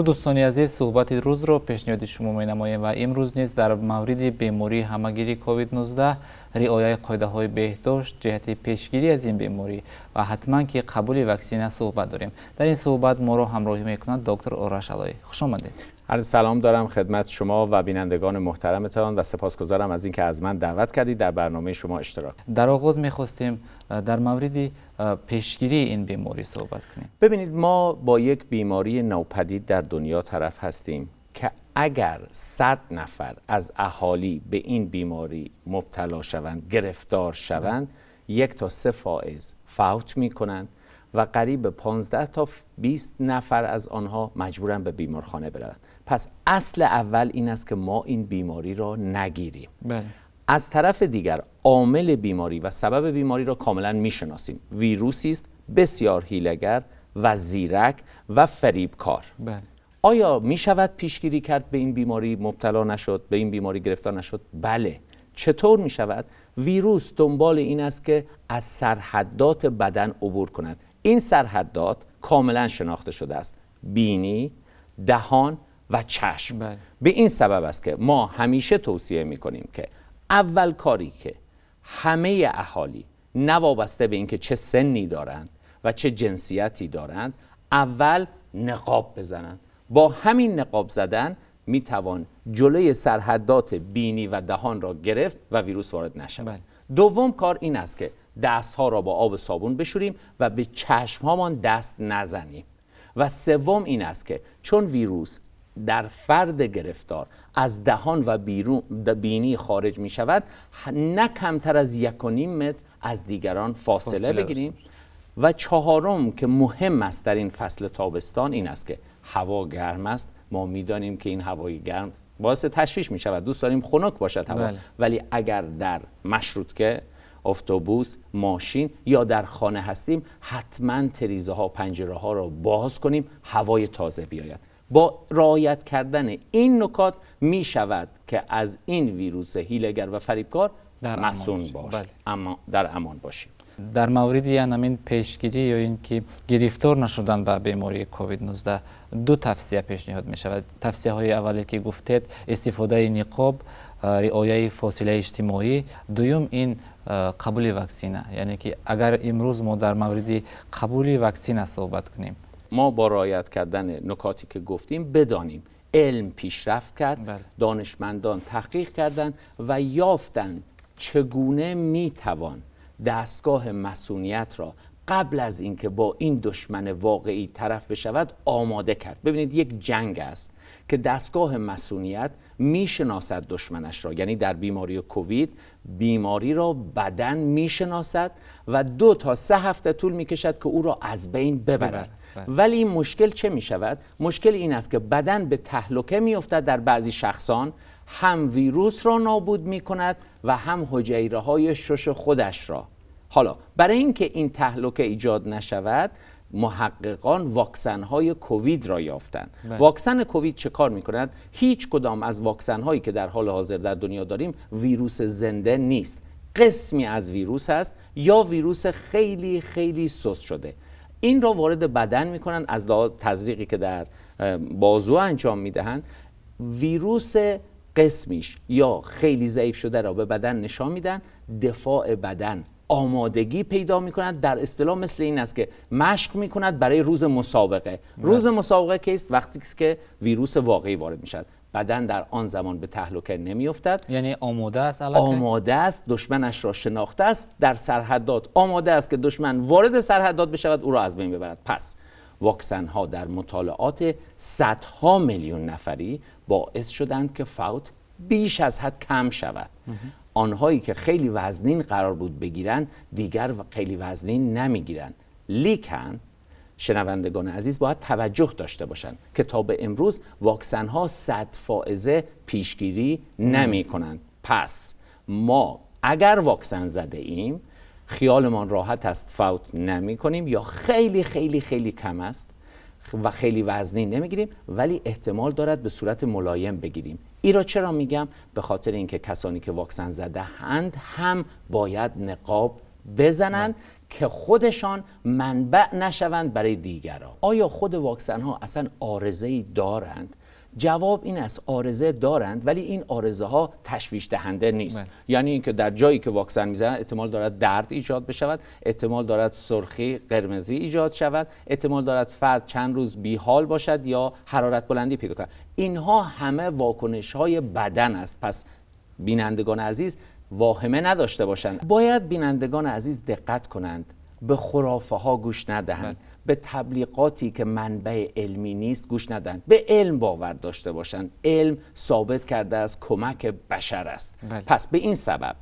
Дӯстони азиз, суҳбати рӯзро пешниҳоди шумо менамоем ва имрӯз низ дар мавриди бемории ҳамагири COVID-19, риояи қоидаҳои беҳдошт ҷиҳати пешгирӣ аз ин беморӣ ва ҳатман ки қабули ваксина суҳбат дорем. Дар ин суҳбат моро ҳамроҳӣ мекунад доктор Ораш Алоӣ. Хуш омадед. عرض سلام دارم خدمت شما و بینندگان محترمتان و سپاسگزارم از اینکه از من دعوت کردید در برنامه شما اشتراک. در آغاز می‌خواستیم در مورد پیشگیری این بیماری صحبت کنیم. ببینید، ما با یک بیماری نوپدید در دنیا طرف هستیم که اگر 100 نفر از اهالی به این بیماری مبتلا شوند، گرفتار شوند، 1 تا 3 فائز فوت می‌کنند و قریب 15 تا 20 نفر از آنها مجبورن به بیمارخانه بروند. پس اصل اول این است که ما این بیماری را نگیریم. بله. از طرف دیگر عامل بیماری و سبب بیماری را کاملا میشناسیم. ویروسی است بسیار حیله‌گر و زیرک و فریبکار. بله. آیا میشود پیشگیری کرد به این بیماری مبتلا نشد، به این بیماری گرفتار نشد؟ بله. چطور میشود؟ ویروس دنبال این است که از سرحدات بدن عبور کند. این سرحدات کاملا شناخته شده است: بینی، دهان و چشم. بله. به این سبب است که ما همیشه توصیه میکنیم که اول کاری که همه اهالی نوابسته به اینکه چه سنی دارند و چه جنسیتی دارند، اول نقاب بزنند. با همین نقاب زدن میتوان جلوی سرحدات بینی و دهان را گرفت و ویروس وارد نشود. بله. دوم کار این است که دستها را با آب صابون بشوریم و به چشمهامان دست نزنیم. و سوم این است که چون ویروس در فرد گرفتار از دهان و بیرون بینی خارج می شود، نه کمتر از 1.5 متر از دیگران فاصله بگیریم. و چهارم که مهم است در این فصل تابستان این است که هوا گرم است. ما می دانیم که این هوای گرم باعث تشویش می شود، دوست داریم خنک باشد هوا. بله. ولی اگر در مشروطه، اتوبوس، ماشین یا در خانه هستیم، حتما تریزه ها، پنجره ها را باز کنیم، هوای تازه بیاید. با رعایت کردن این نکات می شود که از این ویروس حیله‌گر و فریبکار مصون باش. بله. اما در امان باشیم. در مورد همین پیشگیری یا اینکه گرفتار نشدن به بیماری کووید 19 دو توصیه پیشنهاد می شود. توصیه های اولی که گفتید استفاده نقاب، رعایت فاصله اجتماعی، دوم این قبول واکسینه. یعنی که اگر امروز ما در مورد قبول واکسینه صحبت کنیم، ما با رعایت کردن نکاتی که گفتیم بدانیم علم پیشرفت کرد. بله. دانشمندان تحقیق کردند و یافتند چگونه میتوان دستگاه مسئولیت را قبل از اینکه با این دشمن واقعی طرف بشود آماده کرد. ببینید، یک جنگ است که دستگاه مسئولیت میشناسد دشمنش را، یعنی در بیماری کووید بیماری را بدن میشناسد و 2 تا 3 هفته طول میکشد که او را از بین ببرد. بله. ولی مشکل چه میشود؟ مشکل این است که بدن به تهلکه میافتد. در بعضی شخصان هم ویروس را نابود میکند و هم حجیره های شش خودش را. حالا برای اینکه این تهلکه ایجاد نشود، محققان واکسن های کووید را یافتند. بله. واکسن کووید چه کار میکند؟ هیچ کدام از واکسن هایی که در حال حاضر در دنیا داریم ویروس زنده نیست، قسمی از ویروس است یا ویروس خیلی خیلی سست شده. این را وارد بدن میکنن از لحاظ تزریقی که در بازو انجام میدهند. ویروس قسمیش یا خیلی ضعیف شده را به بدن نشان میدن، دفاع بدن آمادگی پیدا میکند. در اصطلاح مثل این است که مشق میکند برای روز مسابقه. روز مسابقه که است؟ وقتی است که ویروس واقعی وارد میشد، بدن در آن زمان به تهلکه نمیافتد. یعنی آماده است، البته؟ آماده است، دشمنش را شناخته است، در سرحدات آماده است که دشمن وارد سرحدات بشود او را از بین ببرد. پس واکسن ها در مطالعات صدها میلیون نفری باعث شدند که فوت بیش از حد کم شود. آنهایی که خیلی وزنین قرار بود بگیرند دیگر خیلی وزنین نمیگیرند. لیکن شنوندگان عزیز باید توجه داشته باشند که تا به امروز واکسن ها 100 فائزه پیشگیری نمی کنند. پس ما اگر واکسن زده ایم خیالمان راحت است، فوت نمی کنیم یا خیلی خیلی خیلی کم است و خیلی وزنی نمیگیریم، ولی احتمال دارد به صورت ملایم بگیریم. ای را چرا میگم؟ به خاطر اینکه کسانی که واکسن زده اند هم باید نقاب بزنند که خودشان منبع نشوند برای دیگران. آیا خود واکسن ها اصلا عارضه‌ای دارند؟ جواب این است عارضه دارند، ولی این عارضه ها تشویش دهنده نیست. یعنی اینکه در جایی که واکسن میزنند احتمال دارد درد ایجاد بشود، احتمال دارد سرخی قرمزی ایجاد شود، احتمال دارد فرد چند روز بیحال باشد یا حرارت بلندی پیدا کند. اینها همه واکنش های بدن است. پس بینندگان عزیز واهمه نداشته باشند. باید بینندگان عزیز دقت کنند، به خرافه ها گوش ندهند، به تبلیغاتی که منبع علمی نیست گوش ندهند، به علم باور داشته باشند. علم ثابت کرده است کمک بشر است. پس به این سبب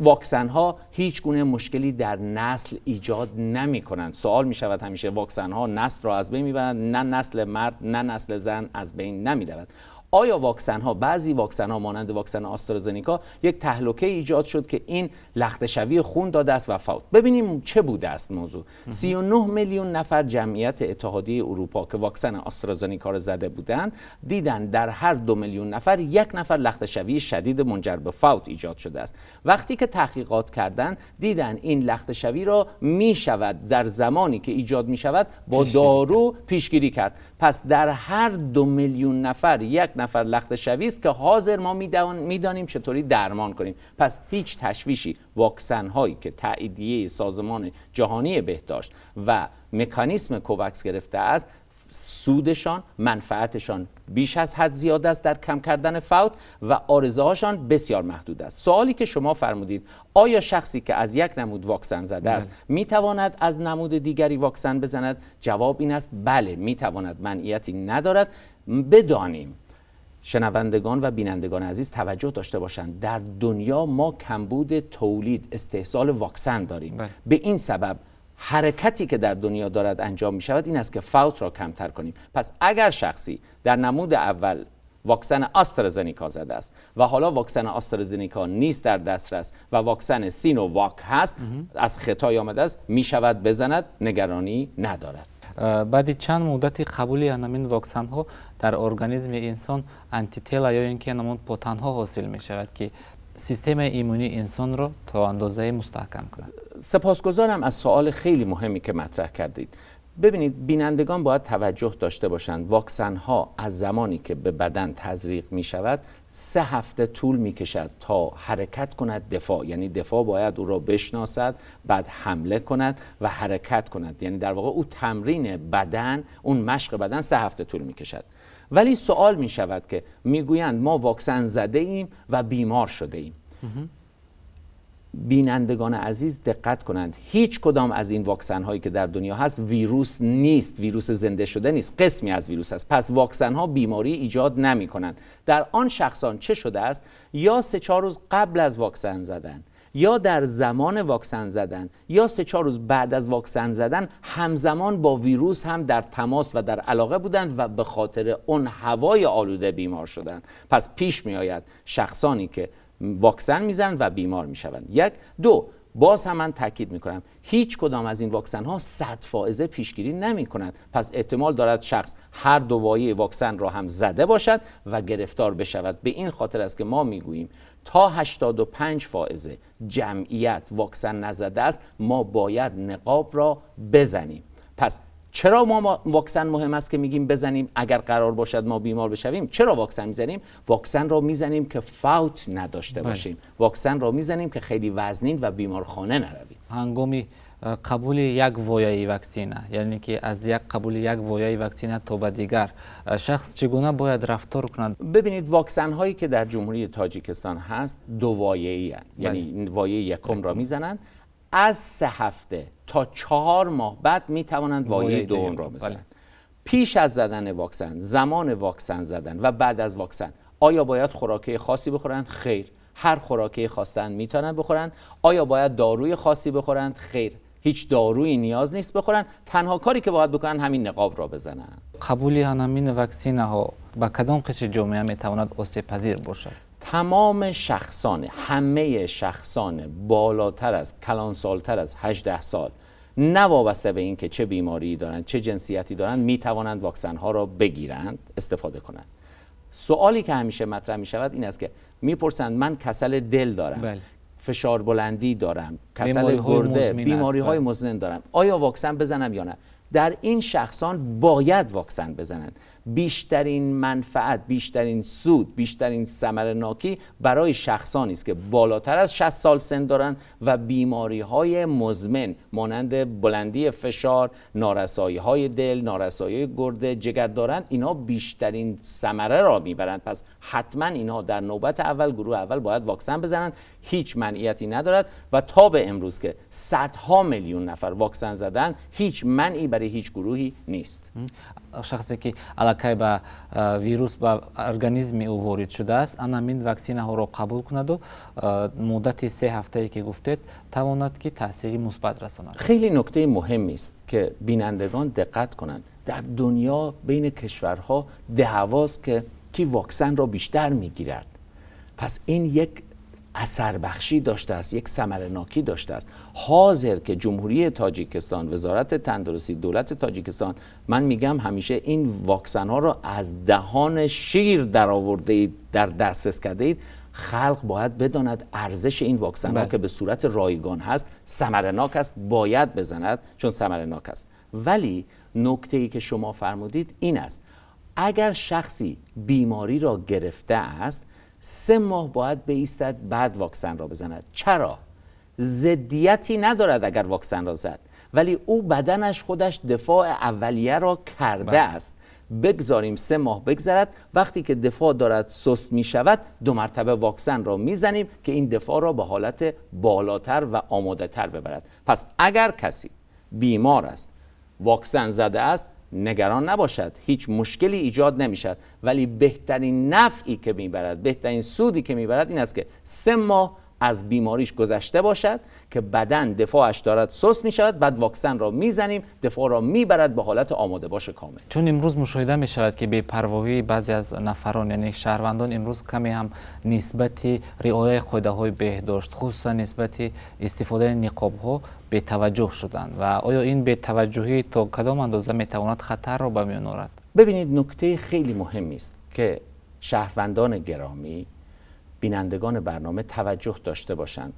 واکسن ها هیچ گونه مشکلی در نسل ایجاد نمی کنند. سوال می شود همیشه واکسن ها نسل را از بین می برند؟ نه نسل مرد نه نسل زن از بین نمی رود. آیا واکسن ها، بعضی واکسن ها مانند واکسن آسترازنیکا یک تهلکه ایجاد شد که این لخته‌شوی خون داده است و فوت. ببینیم چه بوده است موضوع. 39 میلیون نفر جمعیت اتحادیه اروپا که واکسن آسترازنیکا را زده بودند دیدن در هر 2 میلیون نفر یک نفر لخته‌شوی شدید منجر به فوت ایجاد شده است. وقتی که تحقیقات کردند دیدن این لخته‌شوی را می شود در زمانی که ایجاد می شود با دارو پیشگیری کرد. پس در هر 2 میلیون نفر یک نفر لخته‌شوی است که حاضر ما میدانیم چطوری درمان کنیم. پس هیچ تشویشی، واکسن هایی که تاییدیه سازمان جهانی بهداشت و مکانیسم کوواکس گرفته است، سودشان، منفعتشان بیش از حد زیاد است در کم کردن فوت و عارضه هاشان بسیار محدود است. سوالی که شما فرمودید، آیا شخصی که از یک نمود واکسن زده است میتواند از نمود دیگری واکسن بزند؟ جواب این است بله میتواند، منعیتی ندارد. بدانیم شنوندگان و بینندگان عزیز توجه داشته باشند، در دنیا ما کمبود تولید استحصال واکسن داریم. به این سبب حرکتی که در دنیا دارد انجام می شود این است که فوت را کمتر کنیم. پس اگر شخصی در نمود اول واکسن آسترازنیکا زده است و حالا واکسن آسترازنیکا نیست در دسترس و واکسن سینوواک هست، از خطای آمده است، می شود بزند، نگرانی ندارد. بعد چند مدتی قبولی همین واکسن ها در ارگانیسم انسان антитела یا اینکه همون پتن ها حاصل می شود که سیستم ایمنی انسان را تا اندازه مستحکم کند. سپاسگزارم از سوال خیلی مهمی که مطرح کردید. ببینید بینندگان باید توجه داشته باشند، واکسن ها از زمانی که به بدن تزریق می شود 3 هفته طول می کشد تا حرکت کند دفاع، یعنی دفاع باید او را بشناسد، بعد حمله کند و حرکت کند، یعنی در واقع او تمرین بدن، اون مشق بدن 3 هفته طول می کشد. ولی سوال می شود که می گویند ما واکسن زده ایم و بیمار شده ایم. بینندگان عزیز دقت کنند، هیچ کدام از این واکسن هایی که در دنیا هست ویروس نیست، ویروس زنده شده نیست، قسمی از ویروس است. پس واکسن ها بیماری ایجاد نمی کنند. در آن شخصان چه شده است؟ یا 3-4 روز قبل از واکسن زدن، یا در زمان واکسن زدن، یا 3-4 روز بعد از واکسن زدن همزمان با ویروس هم در تماس و در علاقه بودند و به خاطر اون هوای آلوده بیمار شدند. پس پیش می آید شخصانی که واکسن میزنند و بیمار میشوند. 1. 2، باز هم من تاکید میکنم هیچ کدام از این واکسن ها 100 فائزه پیشگیری نمی کنند. پس احتمال دارد شخص هر دو وایه واکسن را هم زده باشد و گرفتار بشود. به این خاطر است که ما میگوییم تا 85 فائزه جمعیت واکسن نزده است، ما باید نقاب را بزنیم. پس چرا ما واکسن مهم است که میگیم بزنیم؟ اگر قرار باشد ما بیمار بشویم چرا واکسن میزنیم؟ واکسن را میزنیم که فوت نداشته باشیم، واکسن را میزنیم که خیلی وزنین و بیمارخانه نرویم. هنگامی قبول یک وایه واکسینه، یعنی که از یک قبول یک وایه واکسینه تا به دیگر، شخص چگونه باید رفتار کند؟ ببینید واکسن هایی که در جمهوری تاجیکستان هست 2 وایه‌ای هستند، یعنی وایه یکم را میزنند، از 3 هفته تا 4 ماه بعد می توانند وایه دوم را بزنند. پیش از زدن واکسن، زمان واکسن زدن و بعد از واکسن آیا باید خوراکه خاصی بخورند؟ خیر، هر خوراکه خواستند می توانند بخورند. آیا باید داروی خاصی بخورند؟ خیر، هیچ دارویی نیاز نیست بخورند. تنها کاری که باید بکنند همین نقاب را بزنند. قبول همین واکسین ها با کدام قشر جامعه می تواند آسیب پذیر باشد؟ تمام شخصان، همه شخصان بالاتر از، کلانسالتر از 18 سال، نه وابسته به اینکه چه بیماری دارند، چه جنسیتی دارند، می توانند واکسن ها را بگیرند، استفاده کنند. سوالی که همیشه مطرح می شود این است که میپرسند من کسل دل دارم، بله، فشار بلندی دارم، کسل گرده، بیماری های مزمن دارم، آیا واکسن بزنم یا نه؟ در این شخصان باید واکسن بزنند. بیشترین منفعت، بیشترین سود، بیشترین ثمرناکی برای شخصانی است که بالاتر از 60 سال سن دارند و بیماری‌های مزمن مانند بلندی فشار، نارسایی‌های دل، نارسایی گرده، جگر دارند. اینا بیشترین ثمره را میبرند. پس حتما اینها در نوبت اول، گروه اول باید واکسن بزنند. هیچ منعیتی ندارد و تا به امروز که صدها میلیون نفر واکسن زدن، هیچ منعی برای هیچ گروهی نیست. شخصی که аллакай ба вирус ба организми ӯ ворид шудааст, ана ҳамин ваксинаҳоро қабул кунаду муддати 3 ҳафтае ки гуфтед тавонад ки таъсири мусбат расонад. خیلی نکته مهمی است که بینندگان دقت کنند. در دنیا بین کشورها دعواست که کی واکسن را بیشتر میگیرد. پس این یک اثر بخشی داشته است، یک ثمرناکی داشته است. حاضر که جمهوری تاجیکستان، وزارت تندرستی، دولت تاجیکستان، من میگم همیشه این واکسن ها را از دهان شیر در آورده اید، در دسترس کرده اید. خلق باید بداند ارزش این واکسن ها که به صورت رایگان هست، ثمرناک است، باید بزند چون ثمرناک است. ولی نکته ای که شما فرمودید این است، اگر شخصی بیماری را گرفته است، 3 ماه باید بایستد بعد واکسن را بزند. چرا؟ ضدیتی ندارد اگر واکسن را زد، ولی او بدنش خودش دفاع اولیه را کرده است. بگذاریم 3 ماه بگذرد، وقتی که دفاع دارد سست می شود، 2 مرتبه واکسن را می زنیم که این دفاع را به حالت بالاتر و آماده تر ببرد. پس اگر کسی بیمار است، واکسن زده است، نگران نباشد، هیچ مشکلی ایجاد نمی شود. ولی بهترین نفعی که میبرد، بهترین سودی که میبرد این است که 3 ماه از بیماریش گذشته باشد که بدن دفاعش دارد سست می شود، بعد واکسن را میزنیم، دفاع را میبرد به حالت آماده باش کامل. چون امروز مشاهده می شود که بی‌پروایی بعضی از نفران، یعنی شهروندان امروز کمی هم نسبت رعایت قاعده های بهداشت، خصوصا نسبت استفاده نقاب ها بی‌توجه شدند و آیا این بی‌توجهی تا کدام اندازه میتواند خطر را به میان آورد؟ ببینید، نکته خیلی مهمی است که شهروندان گرامی، بینندگان برنامه توجه داشته باشند.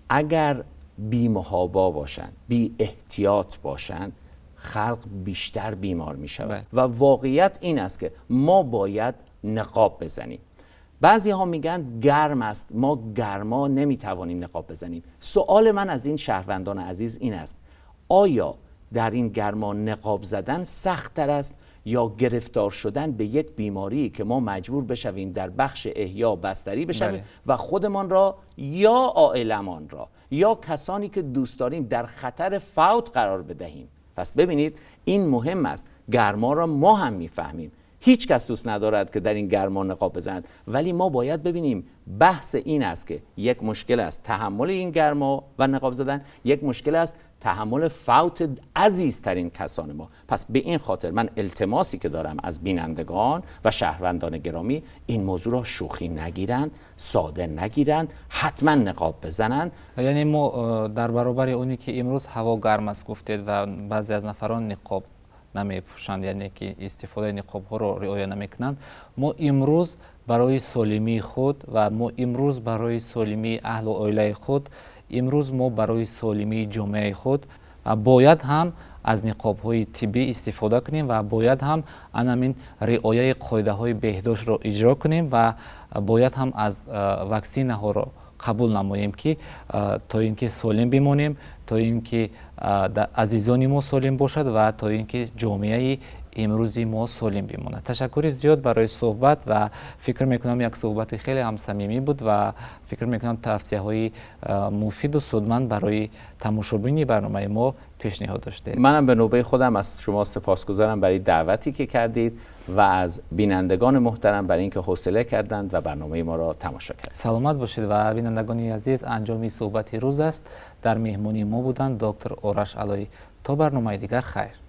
اگر بی محابا باشند، بی احتیاط باشند، خلق بیشتر بیمار می شود. و واقعیت این است که ما باید نقاب بزنیم. بعضی ها میگن گرم است، ما گرما نمی توانیم نقاب بزنیم. سوال من از این شهروندان عزیز این است، آیا در این گرما نقاب زدن سخت تر است یا گرفتار شدن به یک بیماری که ما مجبور بشویم در بخش احیا بستری بشویم و خودمان را یا عائلمان را یا کسانی که دوست داریم در خطر فوت قرار بدهیم؟ پس ببینید این مهم است. گرما را ما هم میفهمیم، هیچ کس دوست ندارد که در این گرما نقاب بزند، ولی ما باید ببینیم بحث این است که یک مشکل است تحمل این گرما و نقاب زدن، یک مشکل است تحمل فوت عزیزترین کسان ما. پس به این خاطر من التماسی که دارم از بینندگان و شهروندان گرامی، این موضوع را شوخی نگیرند، ساده نگیرند، حتما نقاب بزنند. یعنی ما در برابر اونی که امروز هوا گرم است گفتید و بعضی از نفران نقاب نمیپوشند، یعنی که استفاده نقاب ها رو رعایت نمیکنند، ما امروز برای سالمی خود و ما امروز برای سالمی اهل و عائله خود، امروز ما برای سالمی جامعه خود باید هم از نقاب های طبی استفاده کنیم و باید هم همین رعایت قاعده های بهداشت را اجرا کنیم و باید هم از واکسین ها را قبول نماییم که تا اینکه سالم بمانیم، تا اینکه عزیزان ما سالم باشد و تا اینکه جامعه امروزی ما سالم بماند. تشکر زیاد برای صحبت و فکر میکنم یک صحبت خیلی هم صمیمی بود و فکر میکنم توصیه های مفید و سودمند برای تماشابینی برنامه ما پیشنهاد داشته. منم به نوبه خودم از شما سپاسگزارم برای دعوتی که کردید و از بینندگان محترم برای اینکه حوصله کردند و برنامه ما را تماشا کردند. سلامت باشید و بینندگان عزیز، انجام صحبت روز است. در مهمانی ما بودند دکتر آرش علایی. تا برنامه دیگر، خیر.